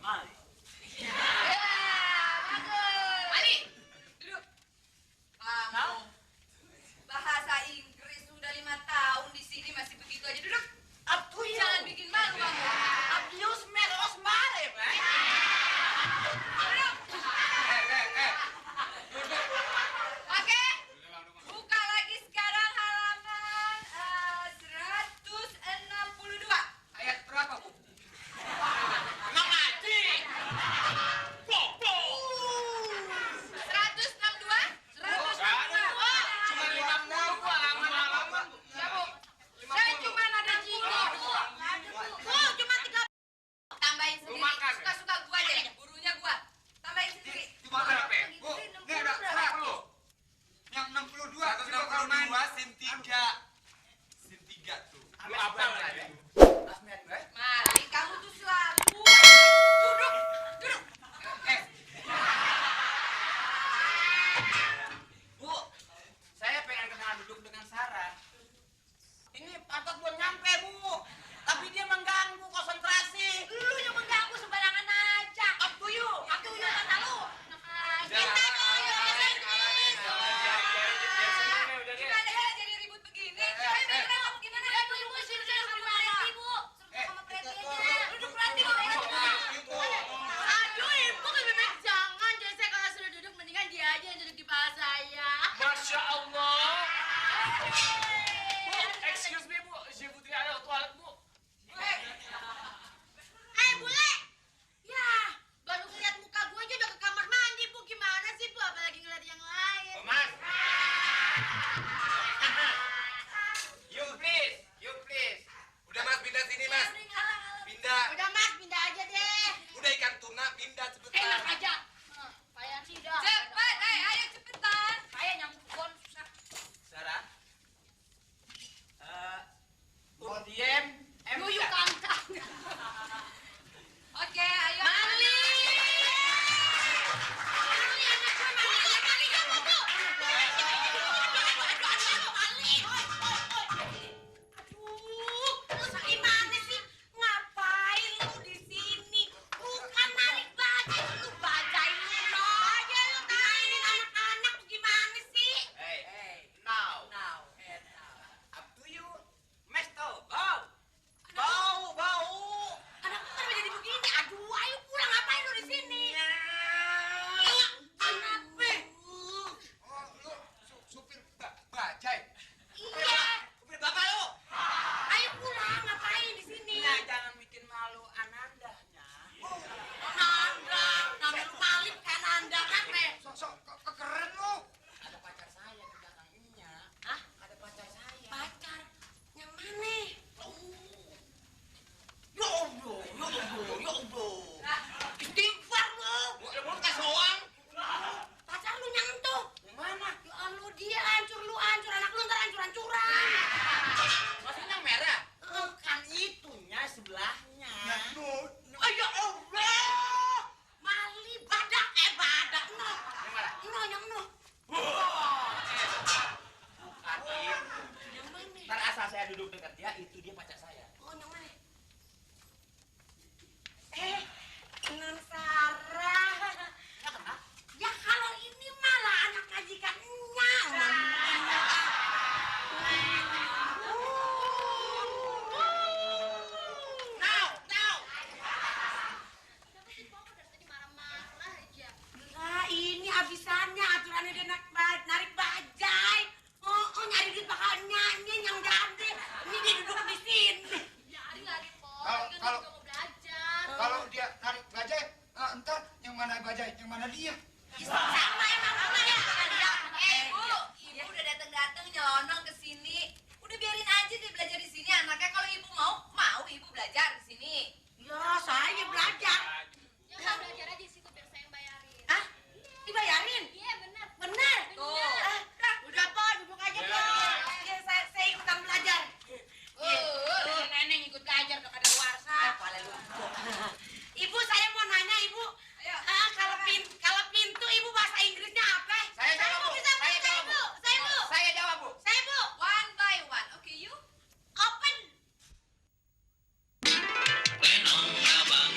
Mali. Bagus. Mali, duduk. Kamu bahasa Inggris sudah 5 tahun di sini masih begitu aja duduk. Jangan bikin malu kamu. Abuse meros mare, Pak. Duduk. Oke. Buka lagi sekarang halaman 162. Ayat berapa, Bu? Emang ngaji. Bobo. 162. 162. Cuma 50 halaman. Ya, Bu. Saya cuma ada jinggo, Bu. Bu, cuma 30. Tambahin sendiri. makan. Suka-suka gua deh. Gurunya gua. Tambahin sendiri. Cuma berapa? Bu, ini ada 10. Yang 62. 162 sin 3. Sin 3 tuh. Lu apa lagi? Asmian, gue. Mari, kamu tuh selalu duduk. Duduk. Bu, saya pengen kenalan duduk dengan Sarah. Ini patut buat nyampe, Bu. Tapi dia mengganggu konsentrasi. Lu yang mengganggu sembarangan aja. Up to you. Aku udah kata lu. Kita mau gimana ya jadi ribut begini? Ayo beneran kamu gimana? Ibu, sini sama Preti, Bu. Sama Preti aja. Duduk Preti kok. Aduh, Ibu lebih baik jangan. Jadi saya kalau sudah duduk mendingan dia aja yang duduk di paha saya. Masya Allah. Bu, excuse me, Bu. Je voudrais aller aux toilettes, Bu. Bule. Ya, baru ngeliat muka gue aja udah ke kamar mandi, Bu. Gimana sih, Bu? Apalagi ngeliat yang lain. Mas. You please. Udah Mas, pindah sini Mas. Pindah. Udah, Mas, pindah aja deh. Udah ikan tuna, pindah cepetan. Enak aja. Payah sih dah. Cepet, ayo cepetan. Payah nyambung pohon susah. Sarah. Udiem. Yuyuk kangkang. Oke, ayo. Mali. Mali, anak gue Mali. Mali, kamu tuh. Aduh, lu gimana sih? Ngapain lu di sini? Bukan narik bajai, lu bajain lu aja lu mainin anak-anak tuh gimana sih? Hey, now. Up to you. Mas tau. Bau. Anak lu kan jadi begini. Aduh, ayo pulang, ngapain lu di sini? Kenapa? Oh, lu supir bajai. Iya. Supir bapak lu. Ayo pulang, ngapain di sini? Nah, jangan bikin malu Anandanya. Nanda, nama lu Malip kan Nanda kan, Re? Sok keren lu. Ada pacar saya di belakangnya. Hah? Ada pacar saya. Pacar? Yang mana? Ya Allah. Istighfar lu. Lu kan soang. Pacar lu nyentuh. Yang mana? Ya Allah, dia hancur, lu hancur. Anak lu ntar hancur-hancuran. Maksudnya yang merah? Bukan itunya, sebelahnya. Ya Allah. Mali badak, badak. Yang mana? Yang no. Tadi, Yang mana? ntar asal saya duduk dekat dia, itu dia pacar saya. Oh, yang mana? Non Sarah. Ya kenapa? Ya kalau ini malah anak majikannya. Now. Nah, ini habisannya aturannya dia narik bajai. Oh, nyari duit bakal nyanyi yang jadi. Ini dia duduk di sini. Kalau dia narik bajai, entar yang mana bajai, yang mana dia? Sama emang apa ya? Ibu udah datang nyelonong ke sini. Udah biarin aja dia belajar di sini. Anaknya kalau ibu mau ibu belajar di sini. Ya, saya belajar. Ah, dibayarin? Benar. Tuh. Udah, Po, duduk aja, Po. Ya, saya ikutan belajar. Neneng ikut belajar ke kada warsa. Ibu, saya mau nanya, Ibu. Kalau pintu Ibu bahasa Inggrisnya apa? Saya jawab, Bu. bisa Saya baca, jawab, Bu. Ibu. Saya, Bu. Saya jawab, Bu. Saya, Bu. One by one. Okay, you? Open. Lenong abang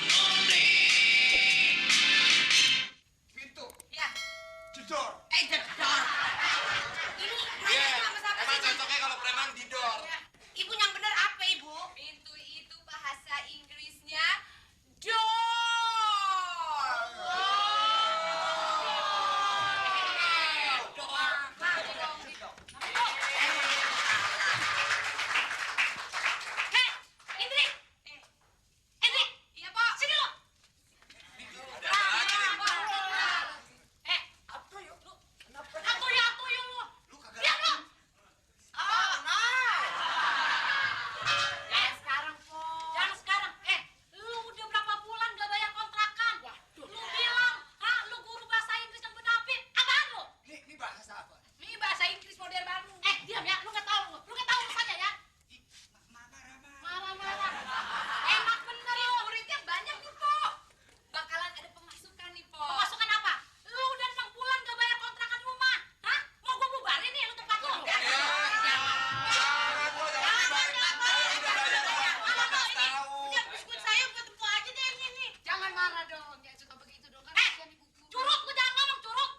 marah-marah dong. Jangan suka begitu dong. Kan kasihan ibuku. Curug, lu jangan ngomong curug.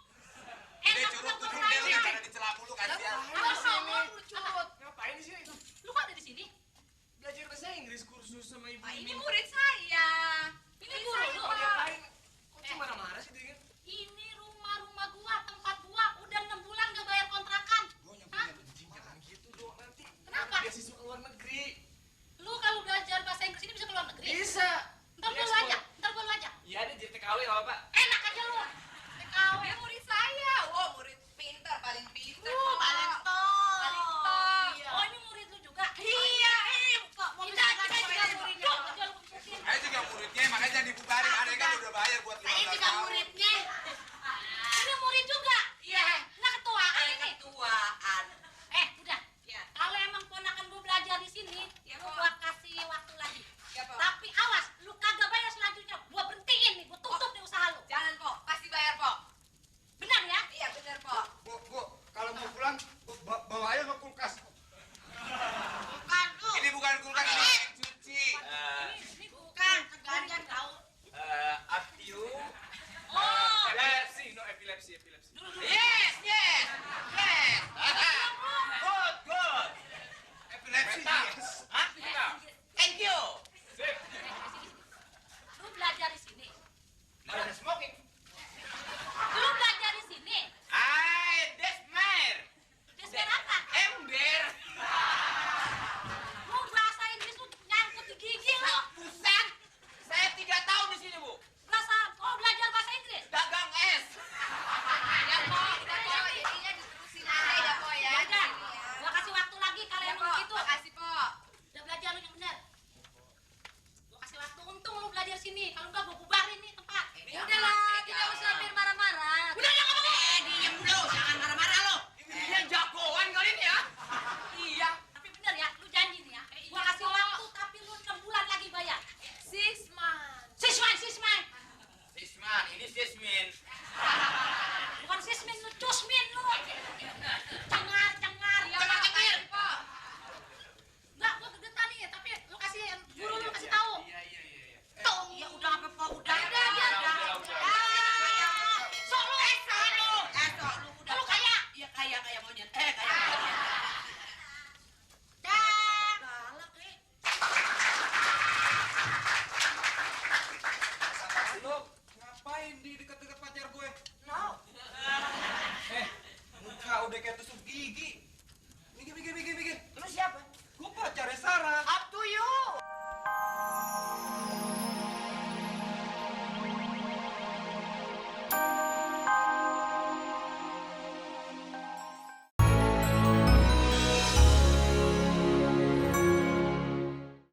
Dia curug tuh dia udah pada dicela mulu kasihan. Harus ngomong lu curug. Ngapain di sini? Lu kok ada di sini? Belajar bahasa Inggris kursus sama ibu Pak, ini Mimin. murid saya. Ini guru lu. Kok diapain? Kok cuma marah-marah sih dia? Ini rumah gua, tempat gua. Udah 6 bulan gak bayar kontrakan. Hah? Jangan gitu dong nanti. Kenapa? Beasiswa ke luar negeri. Lu kalau belajar bahasa Inggris ini bisa ke luar negeri? Bisa. Ntar gua lu Diekspor. aja. Ntar gua lu aja. Iya deh jadi TKW nggak apa-apa. Enak aja lu. TKW. Dia murid saya. Wah, murid pintar, paling pintar. Paling top. Paling top. Oh, ini murid lu juga? Iya, kok mau Kita juga muridnya. Jangan lu putusin. Saya juga muridnya, makanya jangan dibubarin. Ada kan udah bayar buat 15 tahun. muridnya. Ini murid juga? Iya. Nggak ketuaan ini? Ketuaan. Udah. Ya. Kalau emang ponakan gua belajar di sini, Ya, gua Pak. kasih waktu lagi. Ya, Pak. Tapi awas, lu kagak bayar selanjutnya. Gua berhentiin nih, gua tutup nih usaha lu. Jangan, Pok. Pasti bayar, Pok. Benar ya? Iya, benar, Pok. Bu, kalau mau pulang, bawa aja ke kulkas. Bukan lu. Ini bukan kulkas, ini mesin cuci. Ini bukan ganjan tahu. Up to you. Oh, Epilepsi, no epilepsi. Yes, yes, yes. Good, good. Epilepsi, Mantap. yes. Hah? Mantap. Thank you. Sip. lu belajar di sini. Ada smoking. Lu belajar di sini. Desmer. Desper apa? Ember. Lu bahasa Inggris lu nyangkut di gigi lu. Buset. Saya 3 tahun di sini, Bu. Belajar bahasa Inggris. Dagang es. Ya, Pok. Udah, Pok. Jadinya diterusin aja ya, Pok, ya. Ya udah. Di sini, ya. Gua kasih waktu lagi kalau Ya, emang Pok. begitu. Makasih, Pok. Udah belajar lu yang benar. Gua kasih waktu, untung lu belajar sini. Kalau enggak gua bubarin nih tempat. Ya udahlah, tidak usah biar marah-marah. Udah ngomong. Diem dulu, jangan marah-marah lo. Ini jagoan kali ini ya. Iya. Tapi benar ya, lu janji nih ya. Gua kasih waktu tapi lu 6 bulan lagi bayar. 6 months. Sisman. Sisman, ini Sismin. Bukan sismin, lu cusmin lu. Cengar. Ya, makasih, Pok. Enggak, gua kegetan nih, tapi lu kasih guru lu kasih tahu. Iya. Tuh, ya udah apa Pak, udah. Udah. Sok lu. Sok lu udah. Lu kaya. Iya, kaya monyet. Kaya monyet. Dah. Galak, Lu ngapain di dekat-dekat pacar gue? No. Muka udah kayak tusuk gigi. Mikir. Lu siapa? Gue pacarnya Sarah. Up to you.